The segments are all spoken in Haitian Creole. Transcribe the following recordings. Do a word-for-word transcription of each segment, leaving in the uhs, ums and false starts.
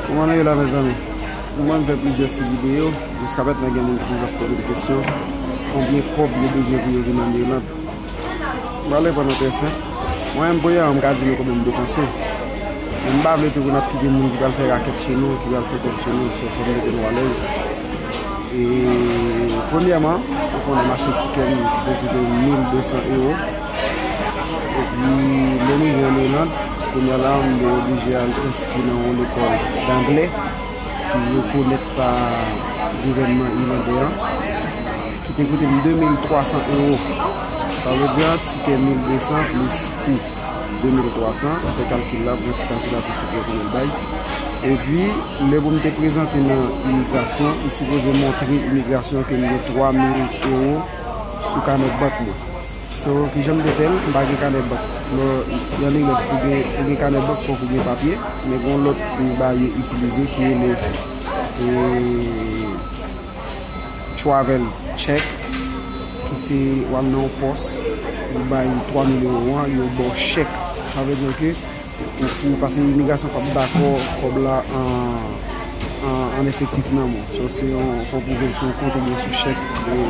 Kòman nou ye la, mezanmi? Mwen, m fè plizyè ti videyo. Jiskapèt nan gen moun ki toujou ap poze m kesyon, konbyen kòb yo bezwen pou yo vin ann Irland? M pral reponn an trè senp. Mwen menm, premyèman, m ka di nou konbyen m depanse. Men m pa vle tou pou n ap kite moun ki pral fè rakèt sou nou, ki pral fè kòb sou nou, so fò m mete nou alèz. E, premyèman, ou konnen m achte tikè m ki te koute mil de san ewo. Epi, lè m rive ann Irland, kounye a la, m te oblije al enskri nan yon lekòl danglè ki rekonèt pa gouvènman irlandè an, ki te koute m de mil twa san ewo. Sa vle di, tikè mil de san plis kou de mil twa san, fè kalkil la, pran ti kalkilatè sou kè pou nou bay. Epi, lè pou m te prezante nan imigrasyon, m sipoze montre imigrasyon ke m gen twa mil ewo sou kanè bank mwen. So, kijan m te fè l? M pa gen kanè bank. Nan, nan Irland, pou gen, pou gen kanè bank, fòk ou gen papye. Men gen yon lòt, e, bagay yo itilize ki rele, e, travel check, ki se w al nan yon pòs, ou bay twa mil ewo an, yo ba w chèk. Sa vle di ke ou, ou, paske imigrasyon p ap dakò kòb la an, an, an efektif nan men w. So, se yon, fò w pwouve l sou yon kont oubyen sou chèk de,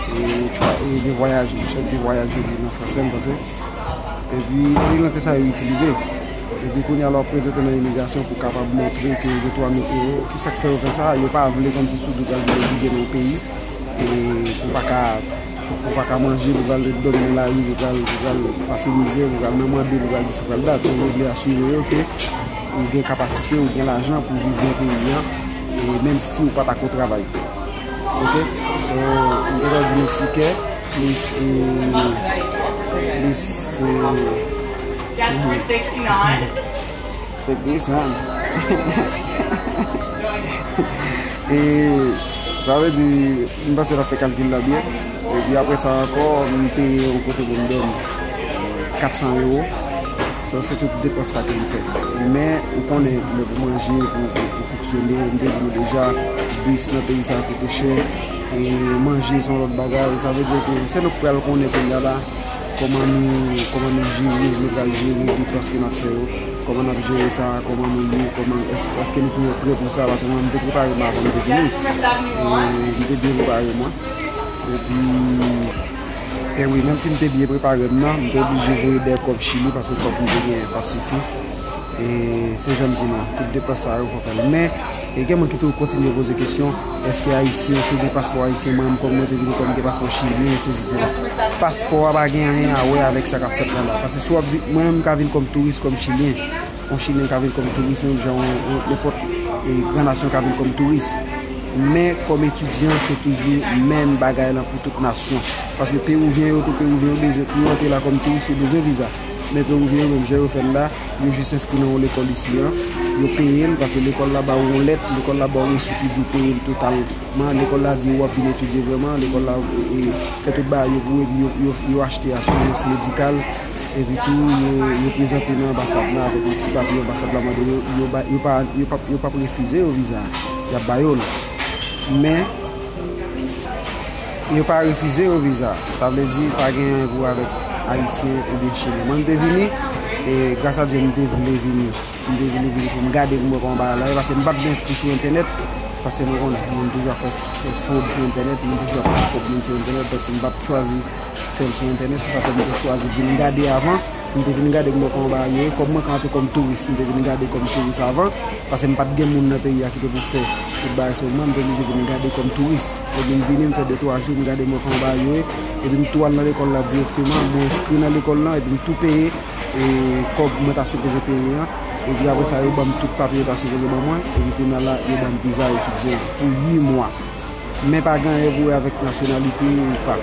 de, tra- e de vwayaj, chèk de vwayaj yo di nan fransè, m panse. Epi, anpil nan se sa yo itilize. Epi, kounye a, lè w ap prezante nan imigrasyon pou w kapab montre ke w gen twa mil ewo, ki sa k fè yo fè sa? Yo pa vle kòmsi si w pral vin etidye nan yon peyi, e pou w pa ka, pou w pa ka manje, pou w pral dòmi nan lari, pou w pral, pou w pral pase mizè, pou w pral nan mande, pou w pral dis, pou w pral dat. So, yo vle asire yo ke ou gen kapasite, ou gen lajan pou w viv nan peyi a, e menm si w pa ta ko travay. Ok? So, m te ka di nou tikè, plis, e, plis, e, take this one. E, sa vle di, m panse l ap fè kalkil la byen. Epi apre sa ankò, m peye yon kote pou m dòmi. Kat san ewo. So, se tout depans sa ke m fè. Men, ou konnen, lè pou manje, pou, pou, pou fonksyone, m te di nou deja, bis nan peyi sa a koute chè, e manje se yon lòt bagay. Sa vle di ke se nou k pral konnen kounye a la, kòman nou, kòman nou jere, nou pral jere depans ke n ap fè yo, kòman n ap jere sa, kòman nou ye, kòman, èske, èske nou toujou prè pou sa, paske mwen, m te prepare m avan m te vini. E m te byen prepare mwen. Epi, e wi, menm si m te byen prepare m nan, m te oblije voye dèyè kòb Chili, paske kòb m te gen pa t sifi. E se jan m di nou, tout depans sa yo fò fè l. Men, e gen moun ki toujou kontinye poze kesyon, èske Ayisyen, si w gen paspò ayisyen, mwen menm kòm mwen te vini kòm gen paspò chilyen, sesi sela. Paspò a pa gen anyen a wè avèk sa k ap fèt la la. Paske si w ap vi-, mwen menm m ka vin kòm touris, kòm chilyen. Yon chilyen ka vin kòm touris, menm jan yon, yon, nenpòt, e, gran nasyon ka vin kòm touris. Men, kòm etidyan, se toujou menm bagay lan pou tout nasyon. Paske pewouvyen yo tou, pewouvyen yo bezwen, pou yo antre la kòm touris, yo bezwen viza. Men pewouvyen yo menm, jan yo fè l la, yo jis enskri nan yon lekòl isi an, yo peye l, paske lekòl la ba w yon lèt, lekòl la ba w resi ki di w peye l totalman, lekòl la di w ap vin etidye vrèman, lekòl la, e, e, fè tout bagay yo pou ou, epi yo, yo, yo achte asirans medikal, epi tou, yo, yo prezante nan anbasad la avèk yon ti papye anbasad la mande yo, yo ba, yo pa, yo p ap, yo p ap refize yo viza a, y ap ba yo l. Men, yo pa refize yo viza. Sa vle di, pa gen anyen pou wè avèk Ayisyen oubyen Chilyen. Mwen, m te vini, e gras a Dye, m te vle vini. M te vle vini pou m gade pou m wè kòman bagay la ye, paske m pa t vle enskri sou entènèt, paske nou konnen, moun toujou ap fè, fè fwod sou entènèt, moun toujou ap pran kòb moun sou entènèt, donk m pa t chwazi fè l sou entènèt, se sa fè m te chwazi vin gade avan. M te vin gade pou m wè kòman bagay yo ye. Kòm mwen ka antre kòm touris, m te vin gade kòm touris avan, paske m pa t gen moun nan peyi a ki te pou fè tout bagay sa yo. Mwen, m te oblije vin gade kòm touris. Epi m vini, m fè de twa jou, m gade m wè kòman bagay yo ye. Epi m tou al nan lekòl la dirèkteman, mwen enskri nan lekòl lan, epi m tou peye, e, kòb mwen ta sipoze peye an. Epi apre sa, yo ban m tout papye yo ta sipoze ban mwen. Epi kounye a la, yo ban m viza etidyan pou uit mwa. Men pa gen anyen pou wè avèk nasyonalite ou pa.